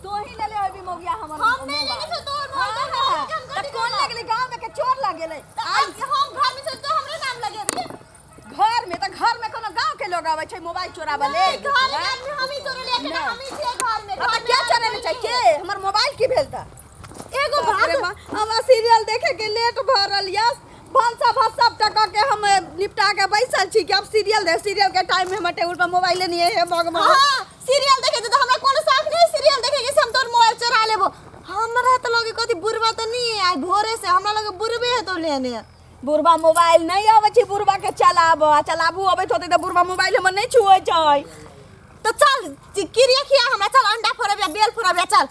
तू ही ले ले अभी मोगिया हमर। हम नहीं लेने छौ तोहर मोबाइल। हाँ, हाँ, हम त कोन लगले गांव में के चोर लगेले? आज हम घर में छौ तो हमरे नाम लगेबी। घर में त घर में कोनो गांव के लोग आवे छै मोबाइल चोराबे ले? नहीं, घर के आदमी हम ही तोरे लेके ना, हम ही छियै घर में। अब घर में क्या आदमी चोरेने छै नहीं। के हमर मोबाइल की भेल त? एगो बाप भाग रे बा, हमरा सीरियल देखे के लेट भऽ रहल यऽ। भनसा भात सब टका के हम निपटा के बैसल छी कि अब सीरियल देख। सीरियल के टाइम में हमर टेबुल पर मोबाइले नहीं है। हे भगवान! हाँ, सीरियल देखे त हमरा कोनो शौक नहीं सीरियल देखे के से हम तोर मोबाइल चोरा लेबो। हमरा त लगे कथी बुढ़वा त नहीं है, आइ भोरे से हमरा लगे बुढ़बे है तो लेने। बुढ़वा मोबाइल नहीं आबै छै बुढ़वा के चलाबऽ, आ चलाबू अबैत होतै तऽ बुढ़वा मोबाइल हमर नहीं छुअै छै। तो चल किरिया खिया हमरा, चल अंडा फोड़ब या बेल फोड़ब या चल।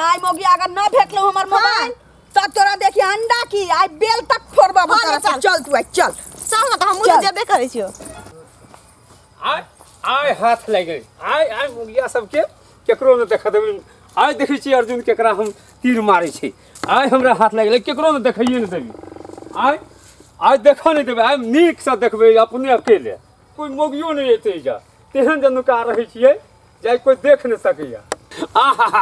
आइ मोगी अगर न भेटलो हमर मोबाइल तऽ तोरा देखी अंडा की आइ बेल तक फोड़बा। हाँ, तोरा चल। चल तू आइ चल। चल ना त हम चल। जेबे करै छियो। आय आय हाथ लागि गेल। आय आय मुगिया सबके केकरो नहि देखऽ देबै। आइ देखै छियै अर्जुन केकरा हम तीर मारै छै। आइ हमरा हाथ लागि गेलै, केकरो नहि देखैए नहि देबै। आइ आइ देखऽ नहि देबै। आइ नीकसँ देखबै अपने अकेले, कोइ मोगियो नहि एतै। एहिजा तेहन जे नुका रहै छियै जे आइ कोइ देख नहि सकैए। आहा,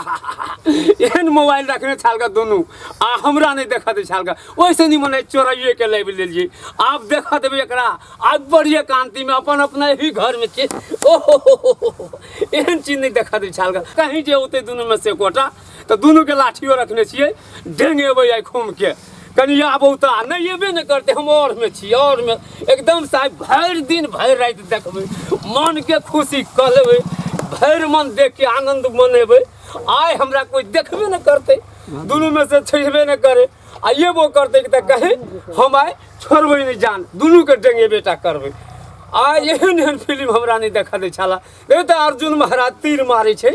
एहन मोबाइल रखने छाल का दुनू आ हमरा नहि देखऽ दै छाल का। ओहिसँ निमन है चोराइए के लाबि लेलियै। आब देखऽ देबै एकरा। आब बढ़िए कान्तिमे अपन अपना ही घरमे छै। ओहो हो हो हो, एहन चीज नहि देखऽ दै छाल का। कहीं जे औतै दुनूमे से एकोटा तऽ दुनूके लाठियो रखने छियै, डेंगेबै आइ खूमके। कनि आबौ तऽ आ नहि एबे नहि करतै। हम आओरमे छी, आओरमे एकदमसँ आइ भरि दिन भरि राति देखबै, मनके खुशी कऽ लेबै, भरि मन देखके आनन्द मनेबै। आइ हमरा कोइ देखबे नहि करतै, दुनूमे से छेबे नहि करै। आ एबो करतै तऽ कहे हम आइ छोड़बै नहि जान, दुनूके डेंगेबे टा करबै। आइ एहन एहन फिल्म हमरा नहि देखऽ दै छला। देखू तऽ अर्जुन महाराज तीर मारै छै।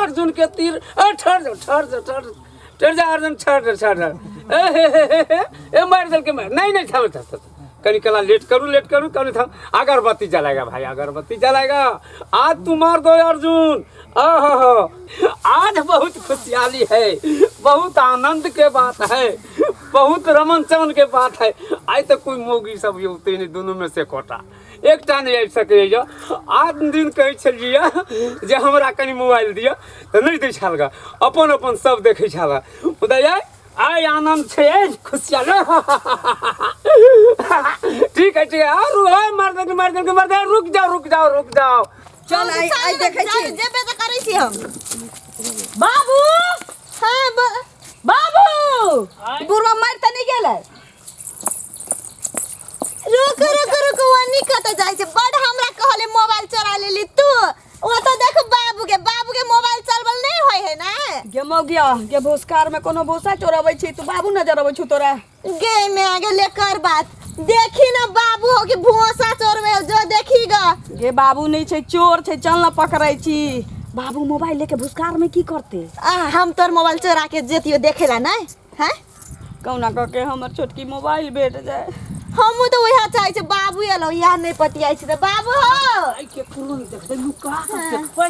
अर्जुन के तीर, ठहर जाओ, ठहर जाओ, ठहर ठहर जा अर्जुन, ठहर जा, ठहर जा। ए हे हे हे हे, ए मारि देलकै, मारि नहीं नहीं, थाम थाम थाम, कनी कला लेट करू, लेट करू, कनी थाम। अगरबत्ती जलाएगा भाई, अगरबत्ती जलाएगा। आज तू मार दो अर्जुन। आहो, आज बहुत खुशहाली है, बहुत आनंद के बात है, बहुत रमन चमन के बात है। आइ तऽ कोइ मौगी सब औतै नहि, दुनू में से कोटा एकटा नहि आबि सकैए। आठ दिन कहै छलियै जे हमरा कनि मोबाइल दिअ तऽ नहि दै छल गे, अपन अपन सब देखै छल। मुदा आइ आइ आनन्द छै, खुशियाल। ठीक है, ठीक है। और मार देलकै, मार देलकै, मार देलकै। रुक जाओ, रुक जाओ, रुक जाओ। चल आइ आइ देखै छी। जेबे तऽ करै छी हम। बाबू! हाँ, बाबू, बुढ़वा मारि तऽ नहि गेलै? रुक रुक रुक, वनी कतऽ जाइ छै? बड हमरा कहले मोबाइल चोरा लेली तू। ओ तऽ देख बाबू के, बाबू के मोबाइल चलबल नहीं होय है ना। गे मौगिया गे, भूसकार में कोनो भूसा चोरबै छी तू? बाबू नजर अबै छौ तोरा? गे में आगे लेकर बात देखी ना, बाबू हो कि भूसा चोरबे जो देखी गा। गे, बाबू नहीं छै, चोर छै। चल ना, पकड़ै छी। बाबू मोबाइल लेके भूसकार में की करते? आ हम तोर मोबाइल चोरा के जेतियो देखेला नहीं हैं? कौना कह के हमर छोटकी मोबाइल भेट जाए। हमहूँ तऽ वएह चाहै छी। बाबू एलौ इएह नहि पतियाइ छी तऽ बाबू हो। आइ केकरो नहि देखबै, नुका कऽ देखबै।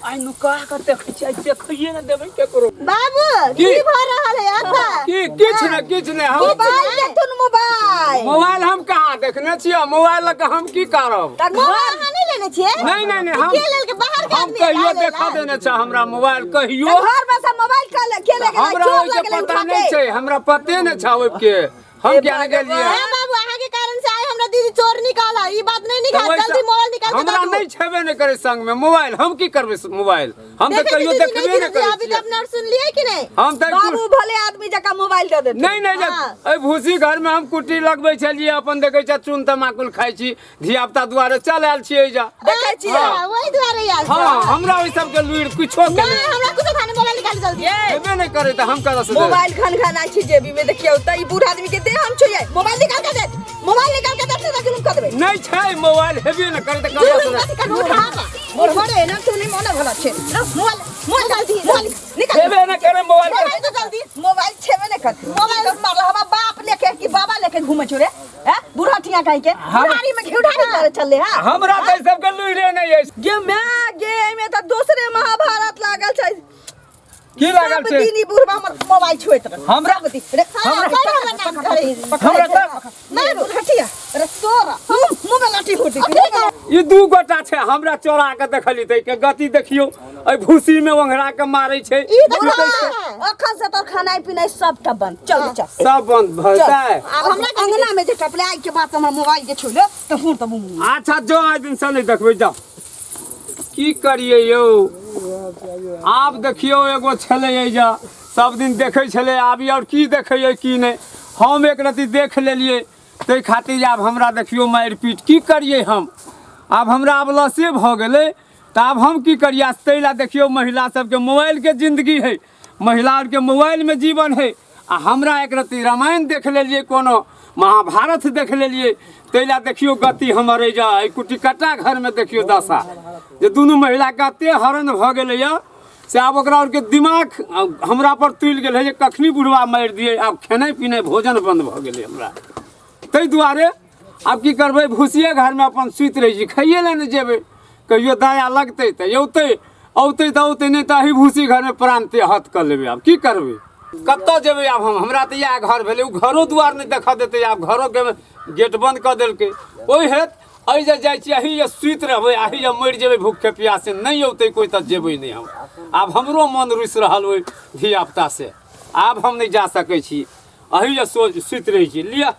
आइ नुका कऽ देखै छी, आइ देखैए नहि देबै केकरो। बाबू! की? की भऽ रहल है एतऽ? की किछु नहि, किछु नहि। हम मोबाइल देखथुन, मोबाइल। मोबाइल हम कहाँ देखने छियै? मोबाइल लऽ कऽ हम की करब? तऽ मोबाइल घर अहाँ नहि लेने छियै? नहि नहि नहि, हम के लेलकै? बाहर के हम आदमी कहियो है देखा देने छै हमरा मोबाइल कहियो? घर में से मोबाइल के ले के ले गेलै? हमरा चोर ओहिके लगलै पता उठा नहि के। छै, हमरा पते नहि छै ओहिके। हम किया नहि गेलियै? हाँ बाबू, अहाँ के कारण से आइ हमरा दीदी चोर निकाला, ई बात नहीं निकाल। तऽ ओहिसँ- जल्दी मोबाइल निकाल के हमरा दऽ दू। नहि छेबे नहि करै संग में मोबाइल, हम की करबै मोबाइल? हम तऽ देखै कहियो छी दीदी, देखबे नहीं नहि दीदी, करै अभी तऽ छियै। अपना और सुनलियै कि नहीं? हम तऽ बाबू भले आदमी जकाँ मोबाइल दऽ देतै। नहि नहि, जे हाँ। एहि भूसी घर में हम कुट्टी लगबै छलियै, अपन देखै छियै चून तमाकुल खाइ छी, धिया पुता दुआरे चल आयल छियै एहिजा। देखै छियै। अच्छा, वही दुआरे आयल हँ, हमरा ओहि सबके लुरि किछो के नहीं, हमरा कुछो थाने, मोबाइल निकाल जल्दी। हेबे नहि करै तऽ हम कतऽ से देबै? मोबाइल घन घन आई छी जेबी में, देखियौ तऽ ई बूढ़ आदमी के देह हम छुए। मोबाइल निकाल के दे, मोबाइल निकाल के दे, तऽ जुलुम कऽ देबै। नहि छै मोबाइल, हेबे नहि करै तऽ कतऽ से देबै? कथी करबो, उठाबा। मोर बड़े ना तू नहीं मोना भला छे। मोबाइल, मोबाइल जल्दी, मोबाइल निकाल। हेबे नहि करै मोबाइल। मोबाइल तो जल्दी। मोबाइल छेबे नहीं कर। मोबाइल मारला हमा बाप लेके कि बाबा लेके घूमे छो रे? हैं बूढ़ा ठिया काहे के बुढ़ारी में घिउढारी करे चलले? हां, हमरा तऽ एहि सबके लुरिए नहि अछि। गे my गे, एहिमे तऽ दोसरे महाभारत लागल छै। की लागल सब छै? दिन ई बुढ़बा हमर मोबाइल छुएत रहे। हमरा सब दिन रे। हाँ, बड़ हमरा नाम करै। हमरा तऽ मार हटिया रे तोरा, मुंह मुंह में लाठी फूटी। ई दू गोटा छै हमरा चोरा के देखली तऽ के गति देखियौ एहि भूसी में ओंघरा के मारै छै ई तऽ पीटै छै। अखन से तोर खानाइ पिनाइ सबटा बंद चल चल सब बंद भऽ जेतै आब हमरा अंगना में जे टपले आइ के बाद हमर मोबाइल जे छुले तऽ हुँ तऽ मुँह अच्छा जो आइ दिन से नहि देखबै जाओ की करियै यौ आब देखियौ एगो छलै एहिजा सब दिन देखै छलै आब ई आओर की देखैयै की नहि हम एक रति देख लेलियै ताहि खातिर आब हमरा देखियौ मारि पीट की करियै हम आब हमरा आब लसे भऽ गेलै तऽ आब हम की करियै ताहि लए देखियौ महिला सबके मोबाइलके जिन्दगी है महिला आरके मोबाइलमे जीवन है आ हमरा एक रत्ती रामायण देख लेलियै कोनो महाभारत देख लेलियै ताहि लए देखियौ गति हमर एहि एहि कुटिकट्टा घरमे देखियौ दशा जे दुनू महिलाके एते हरण भऽ गेलैए से आब ओकरा आरके दिमाग हमरा पर तुलि गेल है जे कखनी बुढ़वा मारि दियै आब खेनाइ पिनाइ भोजन बन्द भऽ गेलै हमरा ताहि दुआरे आब की करबै भूसिए घरमे अपन सुति रहै छी खाइए लए नहि जेबै कहियो दया लगतै तऽ औतै औतै तऽ औतै नहि तऽ एही भूसी घरमे प्राण हत कऽ लेबै आब की करबै कतऽ जेबै आब हम हमरा तऽ इएह घर भेलै ओ घरो दुआर नहि देखऽ देतै आब घरोके गेट बन्द कऽ देलकै ओहि हेत एहि जे जाइ छी एही जे सुति रहबै एही जे मरि जेबै भूखे प्यासे नहि औतै कोइ तऽ जेबै नहि हम आब हमरो मन रुसि रहल ओहि धियापुतासँ आब हम नहि जा सकै छी एही जे सोच सुति रहै छी लिअ।